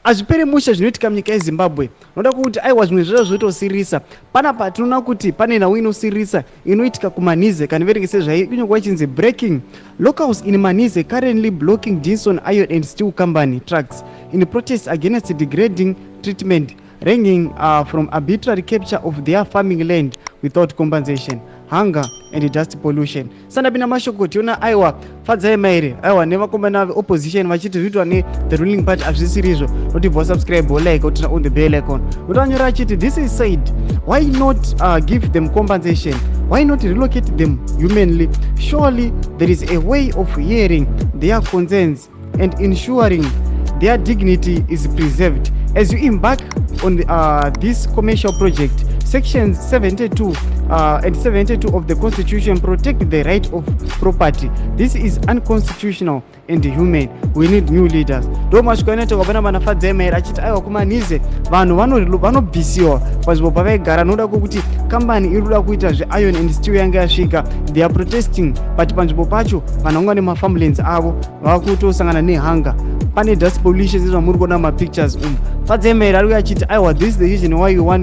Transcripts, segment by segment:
Hazviperi mushe zvinoitika munyika yeZimbabwe. Noda kuti aiwa, zvimwe zvacho zvotosiririsa. Panapa tinoona kuti pane nhau inosiririsa inoitika kuManhize. Kana verenge sezvai kunyorwa ichinzi "Breaking: Locals in Manhize currently blocking Dinson Iron and Steel Company trucks in protest against degrading treatment ranging from arbitrary capture of their farming land without compensation, hunger and dust pollution." Sandapinda mashoko, tiona aiwa, Fadzai Maire, aiwa, nevakomana veopposition vachiti zviitwa nethe ruling party hazvisiri izvo. Notibva subscribe, like, turn on the bell icon. Notanyora achiti, "This is said, why not give them compensation? Why not relocate them humanly? Surely there is a way of hearing their concerns and ensuring their dignity is preserved as you embark on this commercial project. Sections 72 and 72 of the Constitution protect the right of property. This is unconstitutional and inhuman. We need new leaders." Ndo masviko anoita pana vanaFadzai Maire achiti aiwa, kuManhize vanhu vanobvisiwa panzvimbo pavaigara noda kwokuti kambani iri kuda kuita zveiron and steel yanga yasvika. They are protesting, but panzvimbo pacho vanhu vanga nemafarmlands avo vakutosangana nehunger, pane dust pollution sezvamuri kuona mumapictures umu. Fadzai Maire ari kuya achiti aiwa, this is the reason why you want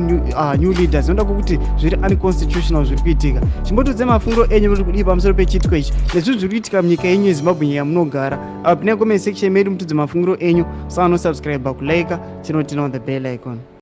new leaders, noda kwokuti zviri unconstitutional zviri kuitika. Chimbotudze mafungiro enyu muri kudii pamusoro pechiitiko ichi nezvinhu zviri kuitika munyika yenyu yeZimbabwe, nyika yamunogara. Pinai comment section medu mutudze mafungiro enyu. Saka nosubscribe, kulike, chinoturn on the bell icon.